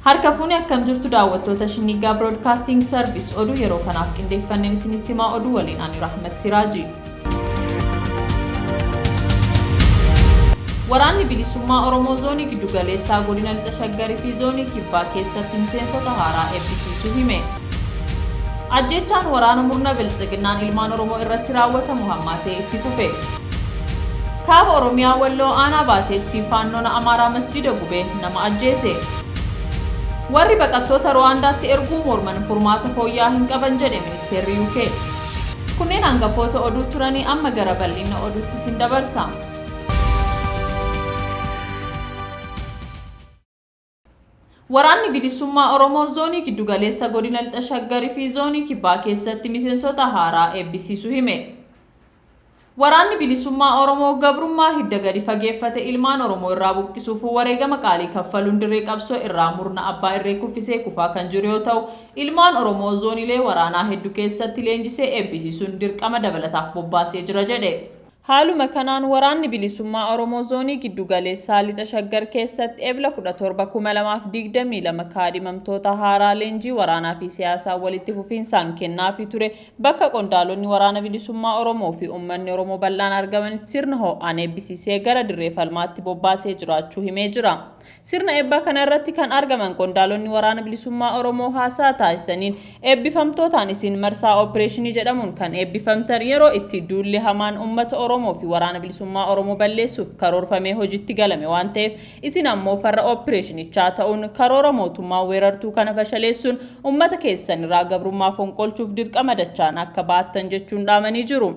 Harka fuune akkam jirtu daawwattoota Shinniiggaa Broadcasting Service oduu yeroo kanaaf qindeeffanneen isinitti himaa oduu waliin ani Rahmat Siraaji. Waraanni Bilisummaa Oromoo Zoonii Giddugaleessaa Godina Lixa Shaggar fi Zoonii Kibbaa keessatti miseensota haaraa eebbisiisuu hime. Ajjeechaan waraana murna Biltsiginnaan ilmaan Oromoo irratti raawwatamu hammaatee itti fufe. Kaaba Oromiyaa Walloo Aanaa Baateetti Faannoona Amaaraa Masjiida gubee nama ajjeese. Warri baqattoota Ruwaandaatti erguu morman furmaata fooyya'aa hin qaban jedhe ministeerri UK. Kunneen hangafoota oduu turanii amma gara bal'inna oduutti isin dabarsa. Waraanni Bilisummaa Oromoo Zoonii Giddugaleessa Godina Lixa Shaggar fi Zoonii Kibbaa keessatti miseensota haaraa eebbisiisuu hime. Waraanni Bilisummaa Oromoo gabrummaa hidda gadi fageeffate ilmaan Oromoo irraa buqqisuuf wareegama qaalii kaffaluun dirree qabsoo irraa murna abbaa irree kuffisee kufaa kan jiru yoo ta'u, ilmaan Oromoo zoonilee waraanaa heddu keessatti leenjisee eebbisiisuun dirqama dabalataaf bobbaasee jira jedhe. Haaluma kanaan Waraanni Bilisummaa Oromoo Zoonii Giddu Galeessaa Lixa Shaggar keessatti Ebla 17, 2022 kaadhimamtoota haaraa leenjii waraanaa fi siyaasaa walitti fufiinsaan kennaafii ture bakka qondaalonni Waraana Bilisummaa Oromoo fi uummanni Oromoo bal'aan argamanitti sirna ho'aan eebbisiisee gara dirree falmaatti bobbaasee jiraachuu himee jira. Sirna eebbaa kana irratti kan argaman qondaalonni Waraana Bilisummaa Oromoo haasaa taasisaniin eebbifamtootaan isin marsaa opereeshinii jedhamuun kan eebbifamtan yeroo itti duulli hamaan uummata Oromoo fi Waraana Bilisummaa Oromoo balleessuuf karoorfamee hojitti galame waan ta'eef isin ammoo farra opereeshinichaa ta'uun karoora mootummaa weerartuu kana fashaleessuun uummata keessan irraa gabrummaa fonqolchuuf dirqama dachaan akka baattan jechuun dhaamanii jiru.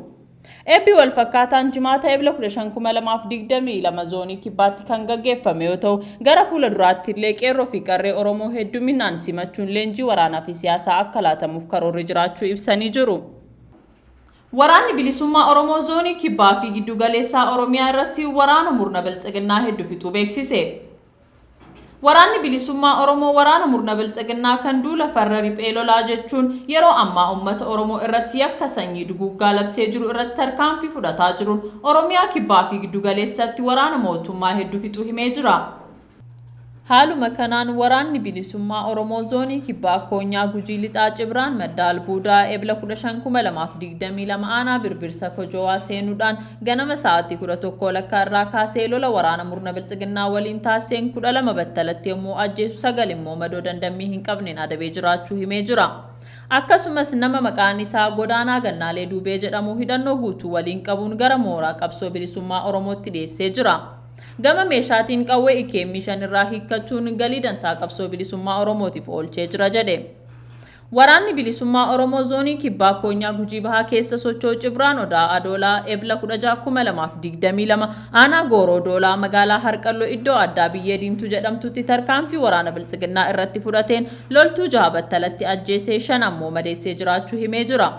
Eebbi walfakkaataan Jimaata Ebla 15,2022 Zoonii Kibbaatti kan gaggeeffame yoo ta'u, gara fuula duraatti illee qeerroo fi qarree Oromoo hedduminaan simachuun leenjii waraanaa fi siyaasaa akka laatamuuf karoorri jiraachuu ibsanii jiru. Waraanni Bilisummaa Oromoo Zoonii Kibbaa fi Giddugaleessaa Oromiyaa irratti waraana murna Biltsiginnaa heddu fixuu beeksise. Waraanni Bilisummaa Oromoo waraana murna Bilxiginnaa kan duula farra riphee lolaa jechuun yeroo ammaa uummata Oromoo irratti yakka sanyii duguuggaa labsee jiru irratti tarkaanfii fudhataa jiruun Oromiyaa Kibbaa fi Giddugaleessatti waraana mootummaa hedduu fixuu himee jira. Haaluma kanaan Waraanni Bilisummaa Oromoo Zoonii Kibbaa Koonyaa Gujii Lixaa Cibraan Madda Albuudaa Ebla 15,2022 Aanaa Birbirsa Kojoowaa seenuudhaan ganama sa'aatii 11 walakkaa irraa kaasee lola waraana murna Biltsiginnaa waliin taasiseen 12 battalatti yommuu ajjeesu 9 immoo madoo dandammii hin qabneen adabee jiraachuu himee jira. Akkasumas nama maqaan isaa Godaanaa Gannaalee Duubee jedhamu hidhannoo guutuu waliin qabuun gara mooraa qabsoo bilisummaa Oromootti dhiyeessee jira. Gama meeshaatiin qawwee IKM 5 irraa hiikkachuun galii dantaa qabsoo bilisummaa Oromootiif oolchee jira jedhe. Waraanni Bilisummaa Oromoo Zoonii Kibbaa Koonyaa Gujii Bahaa keessa socho'u Cibraan Odaa Adoolaa Ebla 16,2022 Aanaa Gooroo Doolaa magaalaa Harqalloo iddoo addaa Biyyee Diimtuu jedhamtutti tarkaanfii waraana Biltsiginnaa irratti fudhateen loltuu jaha battalatti ajjeesee 5 ammoo madeessee jiraachuu himee jira.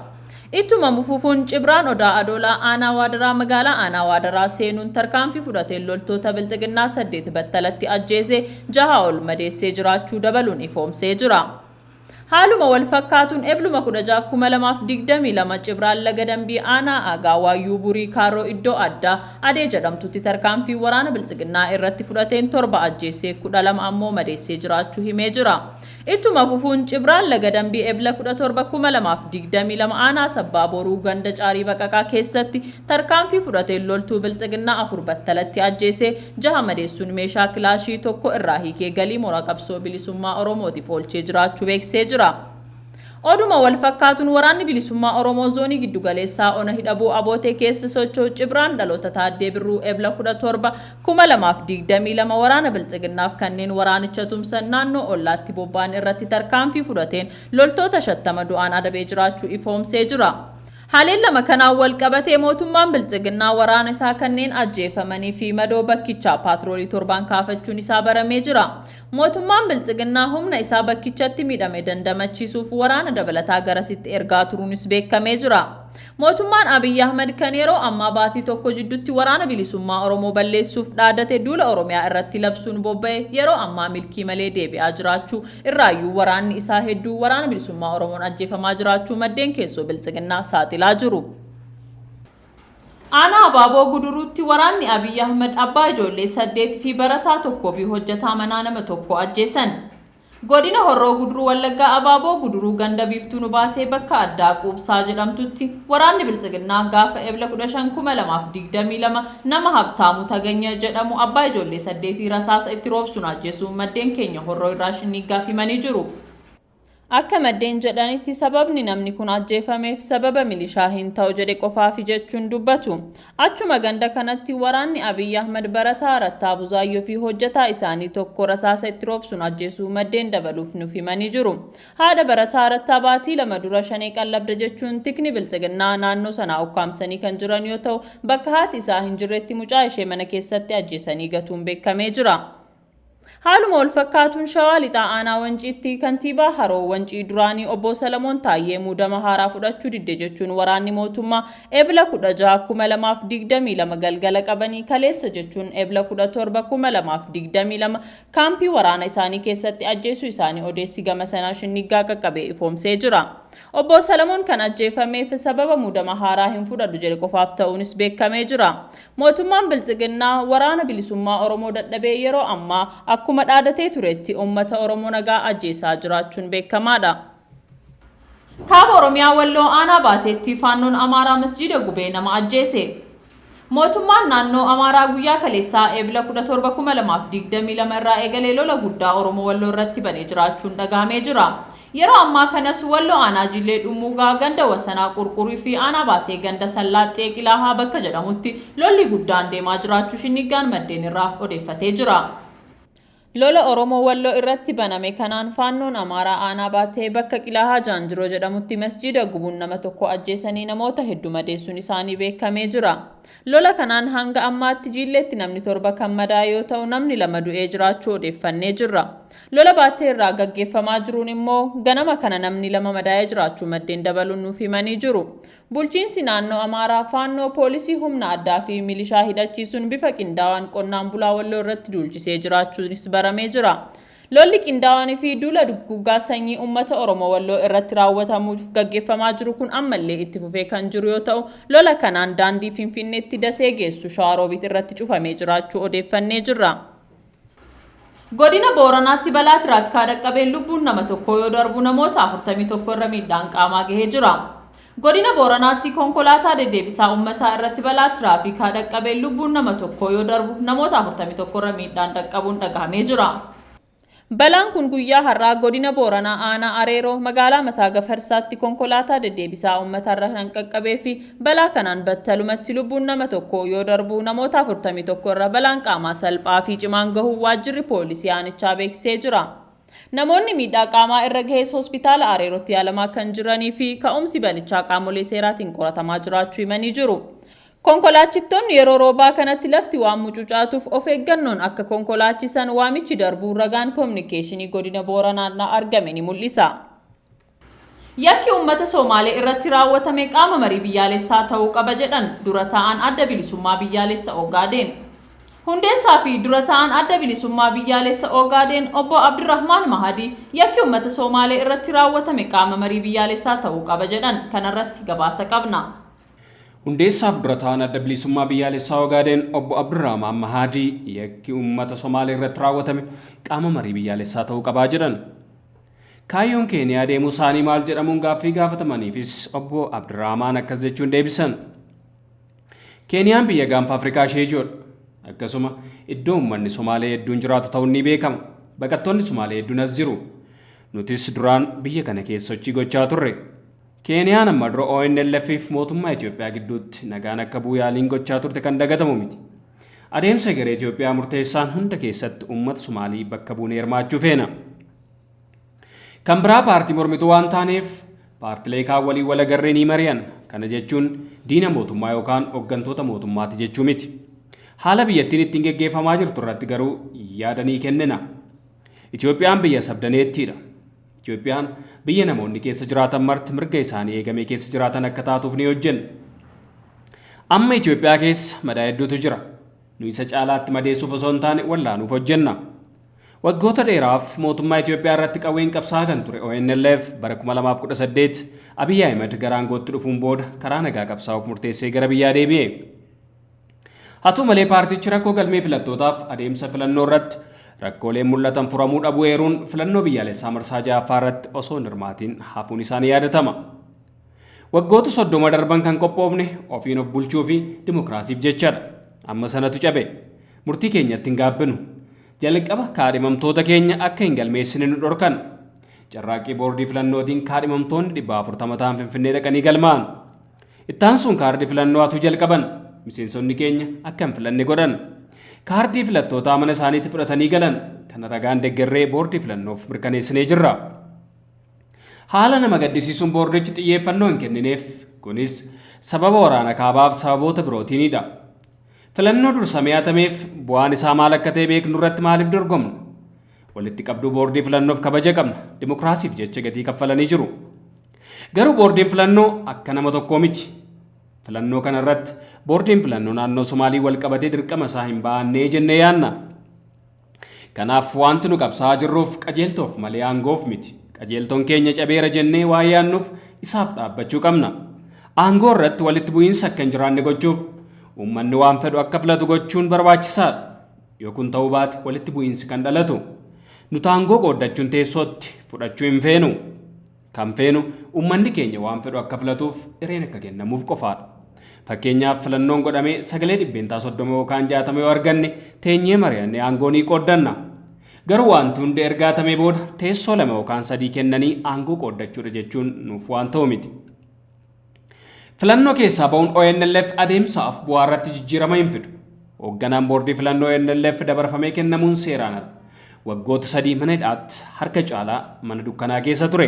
Ittuma fufuun Cibraan Odaa Adoolaa Aanaa Waadaraa magaalaa Aanaa Waadaraa seenuun tarkaanfii fudhateen loltoota Bilxiginnaa 8 battalatti ajjeesee jaha ol madeessee jiraachuu dabaluun ifoomsee jira. Haaluma wal fakkaatuun Ebluma 16,2022 Cibraan Laga Dambii Aanaa Aagaa Waayyuu Burii Kaarroo iddoo addaa Adee jedhamtutti tarkaanfii waraana Biltsiginnaa irratti fudhateen 7 ajjeessee 12 ammoo madeessee jiraachuu himee jira. Ittuma fufuun Cibraan Laga Dambii Ebla 17,2022 Aanaa Sabbaa Boruu ganda Caarii Baqaqaa keessatti tarkaanfii fudhateen loltuu Biltsiginnaa 4 battalatti ajjeesee jaha madeessuun meeshaa kilaashii tokko irraa hiikee galii mooraa qabsoo bilisummaa Oromootiif oolchee jiraachuu beeksisee jira. Oduma wal fakkaatuun Waraanni Bilisummaa Oromoo Zoonii Giddugaleessaa Ona Hidhabuu Abootee keessa socho'u Cibraan Dhaloota Taaddee Birruu Ebla 17, 2022 waraana Bilxiginnaaf kanneen waraanicha tumsan naannoo ollaatti bobba'an irratti tarkaanfii fudhateen loltoota 50 du'aan adabee jiraachuu ifoomsee jira. Haleellama kanaan wal qabatee mootummaan Bilxiginnaa waraana isaa kanneen ajjeefamanii fi madoo bakkichaa paatroolii torbaan kaafachuun isaa baramee jira. Mootummaan Bilxiginnaa humna isaa bakkichatti miidhame dandamachiisuuf waraana dabalataa garasitti ergaa turuunis beekamee jira. Mootummaan Abiy Ahmad kan yeroo ammaa baatii tokko jiddutti Waraana Bilisummaa Oromoo balleessuuf dhaadate duula Oromiyaa irratti labsuun bobba'e yeroo ammaa milkii malee deebi'aa jiraachuu irraayyuu waraanni isaa hedduu Waraana Bilisummaa Oromoon ajjeefamaa jiraachuu maddeen keessoo Biltsiginnaa saaxilaa jiru. Aanaa Abaaboo Guduruutti waraanni Abiy Ahmad abbaa ijoollee 8 fi barataa tokkoo fi hojjetaa manaa nama tokko ajjeesan. Godina Horroo Guduruu Wallaggaa Abaaboo Guduruu ganda Biiftuu Nubaatee bakka addaa Quubsaa jedhamtutti waraanni Biltsiginnaa gaafa Ebla 15,2022 nama Habtaamuu Taganya jedhamu abbaa ijoollee saddeetii rasaasa itti roobsuun ajjeesuu maddeen keenya Horroo irraa Shinniiggaaf himanii jiru. Akka maddeen jedhanitti sababni namni kun ajjeefameef sababa milishaa hin ta'u jedhe qofaafi jechuun dubbatu. Achuma ganda kanatti waraanni Abiy Ahmad barataa Rattaa Buzaayyoo fi hojjetaa isaanii tokko rasaasa itti roobsuun ajjeesuu maddeen dabaluuf nuuf himanii jiru. Haadha barataa Rattaa baatii 2 dura shanee qallabda jechuun tikni Biltsiginnaa naannoo sanaa ukkaamsanii kan jiran yoo ta'u, bakka haati isaa hin jirretti mucaa ishee mana keessatti ajjeesanii gatuun beekamee jira. Haaluma walfakkaatuun Shawaa Lixaa Aanaa Wanciitti Kantiibaa Haroo Wancii duraanii Obbo Salamoon Taayyee muudama haaraa fudhachuu didde jechuun waraanni mootummaa Ebla 16, 2022 galgala qabanii kaleessa jechuun Ebla 17, 2022 kaampii waraana isaanii keessatti ajjeesuu isaanii odeessi gama sanaa Shinniggaa qaqqabee ifoomsee jira. Obbo Salamoon kan ajjeefameef sababa muudama haaraa hin fudhadhu jedhe qofaaf ta'uunis beekamee jira. Mootummaan Biltsiginnaa waraana bilisummaa Oromoo dadhabee yeroo ammaa akkuma dhaadatee turetti uummata Oromoo nagaa ajjeesaa jiraachuun beekamaadha. Kaaba Oromiyaa Walloo Aanaa Baateetti Faannoon Amaaraa masjiida gubee nama ajjeese. Mootummaan naannoo Amaaraa guyyaa kaleessaa Ebla 17,2022 irraa eegalee lola guddaa Oromoo Walloo irratti banee jiraachuun dhagahamee jira. Yeroo ammaa kanas Walloo Aanaa Jillee Dhummuugaa ganda Wasanaa Qurqurii fi Aanaa Baatee ganda Sallaaxxee Qilaahaa bakka jedhamutti lolli guddaan deemaa jiraachuu Shinniiggaan maddeen irraa odeeffatee jira. Lola Oromoo Walloo irratti baname kanaan Faannoon Amaaraa Aanaa Baatee bakka Qilaahaa Jaanjiroo jedhamutti masjiida gubuun nama tokko ajjeesanii namoota hedduu madeessuun isaanii beekamee jira. Lola kanaan hanga ammaatti Jiilleetti namni 7 kan madaa'e yoo ta'u namni 2 du'ee jiraachuu odeeffannee jirra. Lola Baatee irraa gaggeeffamaa jiruun immoo ganama kana namni 2 madaa'ee jiraachuu maddeen dabaluun nuuf himanii jiru. Bulchiinsi naannoo Amaaraa Faannoo poolisii humna addaa fi milishaa hidhachiisuun bifa qindaawaan qonnaan bulaa Walloo irratti duulchisee jiraachuunis baramee jira. Lolli qindaawaan fi duula duguuggaa sanyii uummata Oromoo Walloo irratti raawwatamuuf gaggeeffamaa jiru kun ammallee itti fufee kan jiru yoo ta'u, lola kanaan daandii Finfinneetti Dasee geessu Shawaroobiit irratti cufamee jiraachuu odeeffannee jirra. Godina Booranaatti balaa tiraafikaa dhaqqabeen lubbuun nama tokkoo yoo darbu namoota 41 irra miidhaan qaamaa gahee jira. Godina Booranaatti konkolaataa deddeebisaa uummataa irratti balaa tiraafikaa dhaqqabeen lubbuun nama tokkoo yoo darbu namoota 41 irra miidhaan dhaqqabuun dhagahamee jira. Balaan kun guyyaa har'aa godina Booranaa Aanaa Areeroo magaalaa Mataa Gafarsaatti konkolaataa deddeebisaa uummatarra kan qaqqabee fi balaa kanaan battalumatti lubbuun nama tokkoo yoo darbu namoota 41 irra balaan qaamaa salphaa fi cimaan gahuu waajjirri poolisii aanichaa beeksisee jira. Namoonni miidhaa qaamaa irra gahees hospitaala Areerootti yaalamaa kan jiranii fi ka'umsi balichaa qaamolee seeraatiin qoratamaa jiraachuu himanii jiru. Konkolaachiftoonni yeroo roobaa kanatti lafti waan mucucaatuuf of eeggannoon akka konkolaachisan waamichi darbuu ragaan koominikeeshinii godina Booranaa argame ni mul'isa. Yakki uummata Somaalee irratti raawwatame qaama marii biyyaalessaa ta'uu qaba jedhan dura taa'aan Adda Bilisummaa Biyyaalessa Ogaadeen. Hundeessaa fi dura taa'aan Adda Bilisummaa Biyyaalessa Ogaadeen obbo Abdirrahmaan Mahadii yakki uummata Somaalee irratti raawwatame qaama marii biyyaalessaa ta'uu qaba jedhan. Kanarratti gabaasa qabna. Hundeessaaf dura taa'aan Adda Bilisummaa Biyyaalessaa Ogaadeen obbo Abdirrahmaan Mahadii yakki uummata Somaalee irratti raawwatame qaama marii biyyaalessaa ta'uu qabaa jedhan. Kaayyoon Keeniyaa deemuu isaanii maal jedhamuun gaaffii gaafatamaniifis obbo Abdirrahmaan akkas jechuun deebisan. Keeniyaan biyya gaanfa Afrikaa ishee ijoodha. Akkasuma iddoo uummanni Somaalee hedduun jiraatu ta'uun ni beekama. Baqattoonni Somaalee hedduun as jiru. Nutis duraan biyya kana keessa sochii gochaa turre. Keeniyaan amma dura ONLF fi mootummaa Itoophiyaa gidduutti nagaan akka bu'u yaaliin gochaa turte kan dagatamu miti. Adeemsa egeree Itoophiyaa murteessaan hunda keessatti uummata Somaalii bakka buunee hirmaachuu feena. Kan biraa paartii mormituu waan taaneef paartilee kaan waliin wal agarree ni mari'an. Kana jechuun diina mootummaa yookaan hooggantoota mootummaati jechuu miti. Haala biyyattiin ittiin geggeeffamaa jirtu irratti garuu yaada ni kennina. Itoophiyaan biyya sabdaneettiidha. Itoophiyaan biyya namoonni keessa jiraatan marti mirga isaanii eegamee keessa jiraatan akka taatuuf ni hojjenna. Amma Itoophiyaa keessa madaa hedduutu jira. Nu isa caalaatti madeessuuf osoo hin taane wallaanuuf hojjenna. Waggoota dheeraaf mootummaa Itoophiyaa irratti qawween qabsaa'aa kan ture ONLF bara 2018 Abiy Ahmed gara aangootti dhufuun booda karaa nagaa qabsaa'uuf murteessee gara biyyaa deebi'e. Haa ta'u malee paartichi rakkoo galmee filattootaaf adeemsa filannoo irratti Rakkooleen mul'atan furamuu dhabuu eeruun filannoo biyyaalessaa marsaa ja'affaa irratti osoo hin hirmaatiin hafuun isaanii yaadatama. Waggoota 30 darban kan qophoofne ofiin of bulchuu fi dimokiraasiif jechadha. Amma sanatu cabe. Murtii keenyatti hin gaabbinu. Jalqaba kaadhimamtoota keenya akka hin galmeessine nu dhorkan. Carraaqqii boordii filannootiin kaadhimamtoonni 440 ta'an Finfinnee dhaqanii galmaa'an. Ittaansuun kaardii filannoo hatuu jalqaban. Miseensonni keenya akka hin filanne godhan. Kaardii filattootaa mana isaaniitti fudhatanii galan. Kana ragaan deggerree boordii filannoof mirkaneessinee jirra. Haala nama gaddisiisuun boordichi xiyyeeffannoo hin kennineef. Kunis sababa waraana kaabaaf sababoota birootiinidha. Filannoo dursamee hatameef bu'aan isaa maal akka ta'e beeknu irratti maaliif dorgomna? Walitti qabduu boordii filannoof kabaja qabna. Dimokiraasiif jecha gatii kaffalanii jiru. Garuu boordiin filannoo akka nama tokkoo miti. Filannoo kana irratti boordiin filannoo naannoo Somaalii wal qabatee dirqama isaa hin ba'annee jennee yaanna. Kanaaf wanti nu qabsaa'aa jirruuf qajeeltoof malee aangoof miti. Qajeeltoon keenya cabeera jennee waan yaannuuf isaaf dhaabbachuu qabna. Aangoo irratti walitti bu'iinsa akka hin jiraanne gochuuf uummanni waan fedhu akka filatu gochuun barbaachisaadha. Yoo kun ta'uu baate walitti bu'iinsi kan dhalatu. Nuti aangoo qooddachuun teessootti fudhachuu hin feenu. Kan feenu uummanni keenya waan fedhu akka filatuuf hireen akka kennamuuf qofaadha. Fakkeenyaaf filannoon godhamee sagalee 30% yookaan 60 yoo arganne teenyee mari'annee aangoo ni qooddanna. Garuu wanti hundi erga hatamee booda teessoo 2 yookaan 3 kennanii aangoo qooddachuudha jechuun nuuf waan ta'u miti. Filannoo keessaa ba'uun ONLF adeemsaaf bu'aa irratti jijjiirama hin fidu. Hoogganaan boordii filannoo ONLF dabarfamee kennamuun seeraan ala. Waggoota 3 mana hidhaatti harka caalaa mana dukkanaa keessa ture.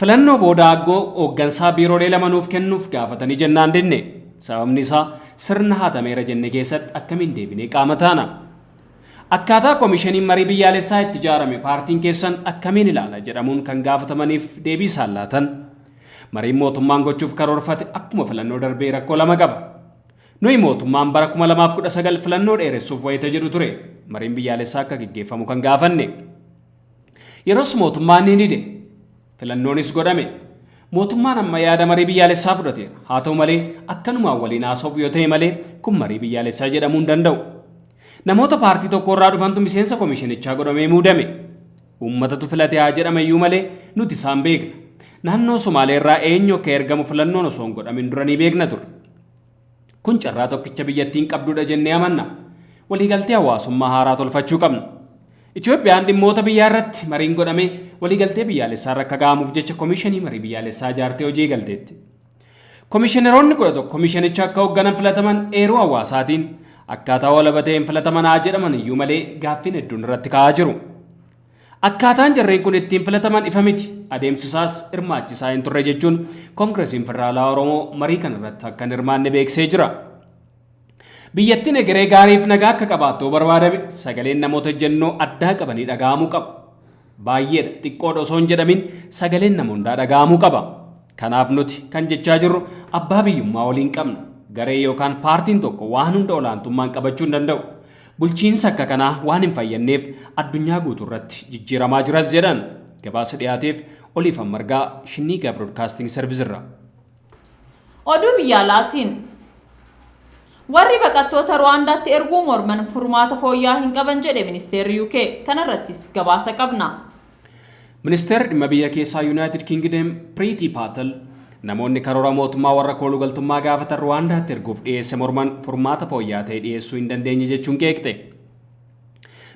Filannoo booda aangoo hooggansaa biiroolee lama nuuf kennuuf gaafatanii jennaan dinne. Sababni isaa sirna hatameera jenne keessatti akkamiin deebinee qaama taana? Akkaataa koomishiniin marii biyyaalessaa itti ijaarame paartiin keessan akkamiin ilaala jedhamuun kan gaafatamaniif deebii isaan laatan. Mariin mootummaan gochuuf karoorfate akkuma filannoo darbee rakkoo lama qaba. Nuyi mootummaan bara 2019 filannoo dheeressuuf wayita jedhu ture. Mariin biyyaalessaa akka gaggeeffamu kan gaafanne. Yeroos mootummaan ni dide. Filannoonis godhame. Mootummaan amma yaada marii biyyaalessaa fudhateera. Haa ta'u malee akkanumaan waliin haasa'uuf yoo ta'e malee kun marii biyyaalessaa jedhamuu hin danda'u. Namoota paartii tokko irraa dhufantu miseensa koomishinichaa godhamee muudame. Uummatatu filate haa jedhama iyyuu malee nuti isaan beekna. Naannoo Somaalee irraa eenyu akka ergamu filannoon osoo hin godhamin dura ni beekna ture. Kun carraa tokkicha biyyattiin qabdudha jennee amanna. Waliigaltee hawaasummaa haaraa tolfachuu qabna. Itoophiyaan dhimmoota biyyaa irratti mariin godhamee waliigaltee biyyaalessaa irra akka ga'amuuf jecha koomishinii marii biyyaalessaa ijaartee hojii eegalteetti. Koomishineroonni 11 koomishinicha akka hoogganan filataman eeruu hawaasaatiin akkaataa walaba ta'een filataman haa jedhaman iyyuu malee gaaffiin hedduun irratti ka'aa jiru. Akkaataan jarreen kun ittiin filataman ifa miti. Adeemsisaas hirmaachisaa hin turre jechuun Koongiresiin Federaalaa Oromoo marii kana irratti akka hin hirmaanne beeksisee jira. Biyyattiin egeree gaariif nagaa akka qabaattu barbaadame sagaleen namoota ejjennoo addaa qabanii dhaga'amuu qaba. Baay'eedha xiqqoodha osoo hin jedhamin sagaleen nama hundaa dhaga'amuu qaba. Kanaaf nuti kan jechaa jirru abbaa biyyummaa waliin qabna. Garee yookaan paartiin tokko waan hunda olaantummaan qabachuu hin danda'u. Bulchiinsa akka kanaa waan hin fayyadneef addunyaa guutuu irratti jijjiiramaa jiras jedhan. Gabaasa dhiyaateef Oliifan Margaa Shinniigaa Broadcasting Service irraa. Oduu biyya alaatiin warri baqattoota Ruwaandaatti erguu morman furmaata fooyya'aa hin qaban jedhe ministeerri UK. Kanarrattis gabaasa qabna. Ministeerri dhimma biyya keessaa Yuunaayitid Kingdom Piriitii Paatel namoonni karoora mootummaa warra koolugaltummaa gaafatan Ruwaandaatti erguuf dhiyeesse morman furmaata fooyya'aa ta'e dhiyeessuu hin dandeenye jechuun qeeqxe.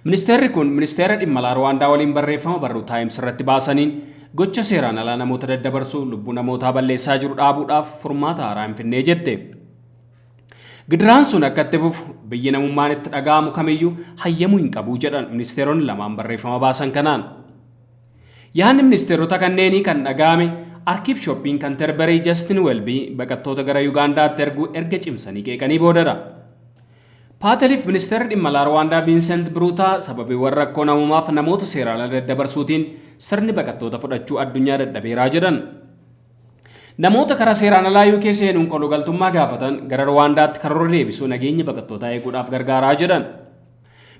Ministeerri kun ministeera dhimma alaa Ruwaandaa waliin barreeffama barruu Taayims irratti baasaniin gocha seeraan alaa namoota daddabarsuu lubbuu namootaa balleessaa jiru dhaabuudhaaf furmaata haaraa hin finnee jette. Gidiraan sun akka itti fufu biyyi namummaan itti dhaga'amu kamiyyuu hayyamuu hin qabuu jedhan ministeeronni lamaan barreeffama baasan kanaan. Yaadni ministeerota kanneenii kan dhaga'ame Arkiibshooppiin Kanterberii Justin Welby baqattoota gara Yugaandaatti erguu erga cimsanii qeeqanii boodadha. Paateliif ministeerri dhimma alaa Ruwaandaa Viinsent Biruutaa sababiiwwan rakkoo namoomaaf namoota seeraan ala daddabarsuutiin sirni baqattoota fudhachuu addunyaa dadhabeeraa jedhan. Namoota karaa seeraan alaa UK seenuun koolugaltummaa gaafatan gara Ruwaandaatti karoora deebisuu nageenya baqattootaa eeguudhaaf gargaaraa jedhan.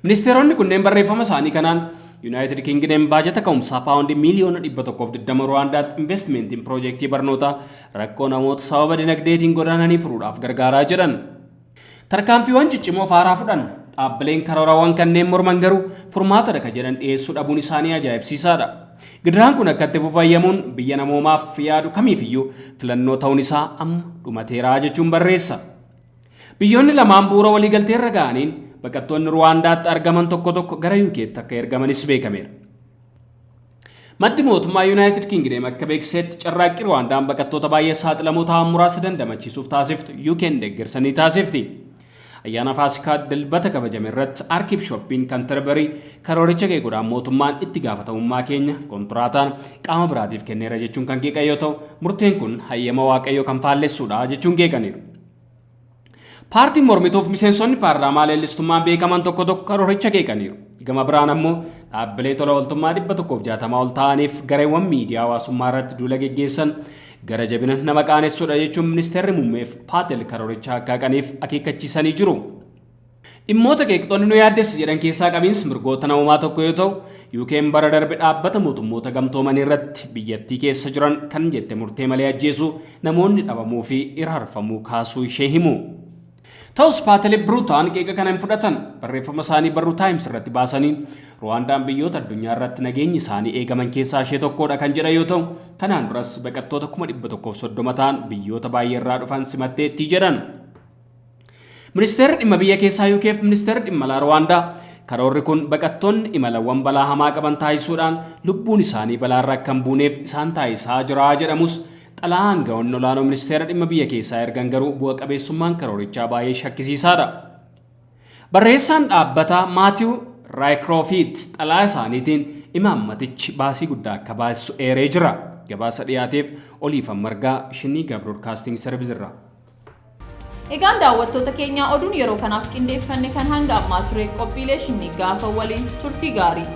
Ministeeronni kunneen barreeffama isaanii kanaan Yuunaayitid Kingdom baajata ka'umsaa paawundii miiliyoona 120 Ruwaandaatti investimentiin piroojeektii barnootaa rakkoo namoota sababa dinagdeetiin godaananii furuudhaaf gargaaraa jedhan. Tarkaanfiiwwan ciccimoo faaraa fudhanna. Dhaabbileen karoorawwan kanneen morman garuu furmaata dha jedhan dhiyeessuu dhabuun isaanii ajaa'ibsiisaadha. Gidiraan kun akka itti fufayyamuun biyya namoomaaf yaadu kamiifiyyuu filannoo ta'uun isaa amma dhumateeraa jechuun barreessa. Biyyoonni lamaan bu'uura waliigaltee irra ga'aniin baqattoonni Ruwaandaatti argaman tokko tokko gara UK'tti akka ergamanis beekameera. Maddi mootummaa Yuunaayitid Kingdom akka beeksisetti carraaqqii Ruwaandaan baqattoota baay'ee saaxilamoo ta'an muraasa dandamachiisuuf taasiftu UK'n deeggarsa ni taasifti. Ayyaana Faasikaa Dilbata kabajame irratti Arkibishooppiin Kantarbarii karooricha qeequudhaan mootummaan itti gaafatamummaa keenya kontiraataan qaama biraatiif kenneera jechuun kan qeeqan yoo ta'u, murteen kun hayyama Waaqayyoo kan faallessuudha jechuun qeeqaniiru. Paartiin mormituuf miseensonni paarlaamaa leellistummaan beekaman tokko tokko karooricha qeeqaniiru. Gama biraan ammoo dhaabbilee tola ooltummaa 160 ol ta'aniif gareewwan miidiyaa hawaasummaa irratti duula geggeessan gara jabina nama qaanessuudha jechuun ministeerri muummeef Paatel karooricha akka haqaniif akeekkachiisanii jiru. Dhimmoota qeeqxoonni nu yaaddessa jedhan keessaa qabiinsi mirgoota namoomaa tokko yoo ta'u, UK'n bara darbe dhaabbata mootummoota gamtoomanii irratti biyyattii keessa jiran kan jette murtee malee ajjeesuu, namoonni dhabamuu fi iraarfamuu kaasuu ishee himu. Ta'us Paatel Biruutaan qeeqa kana hin fudhatan. Barreeffama isaanii barruu Taayims irratti baasaniin Ruwaandaan biyyoota addunyaa irratti nageenyi isaanii eegaman keessaa ishee tokkodha kan jedhan yoo ta'u, kanaan duras baqattoota 130,000 ta'an biyyoota baay'ee irraa dhufan simatteetti jedhan. Ministeerri dhimma biyya keessaa UK fi ministeerri dhimma alaa Ruwaandaa karoorri kun baqattoonni imalawwan balaa hamaa qaban taasisuudhaan lubbuun isaanii balaarra akka hin buuneef isaan taasisaa jira jedhamus xalayaa aangawoonni olaanoo ministeera dhimma biyya keessaa ergan garuu bu'a qabeessummaan karoorichaa baay'ee shakkisiisaadha. Barreessaan dhaabbataa Maatiiw Raayikiroofiit xalayaa isaaniitiin imaammatichi baasii guddaa akka baasisu eeree jira. Gabaasa dhiyaateef Oliifan Margaa Shinniigaa Broadcasting Service irraa. Egaan daawwattoota keenyaa, oduun yeroo kanaaf qindeeffanne kan hanga ammaa ture. Qophiilee Shinniiggaa hafan waliin turtii gaarii.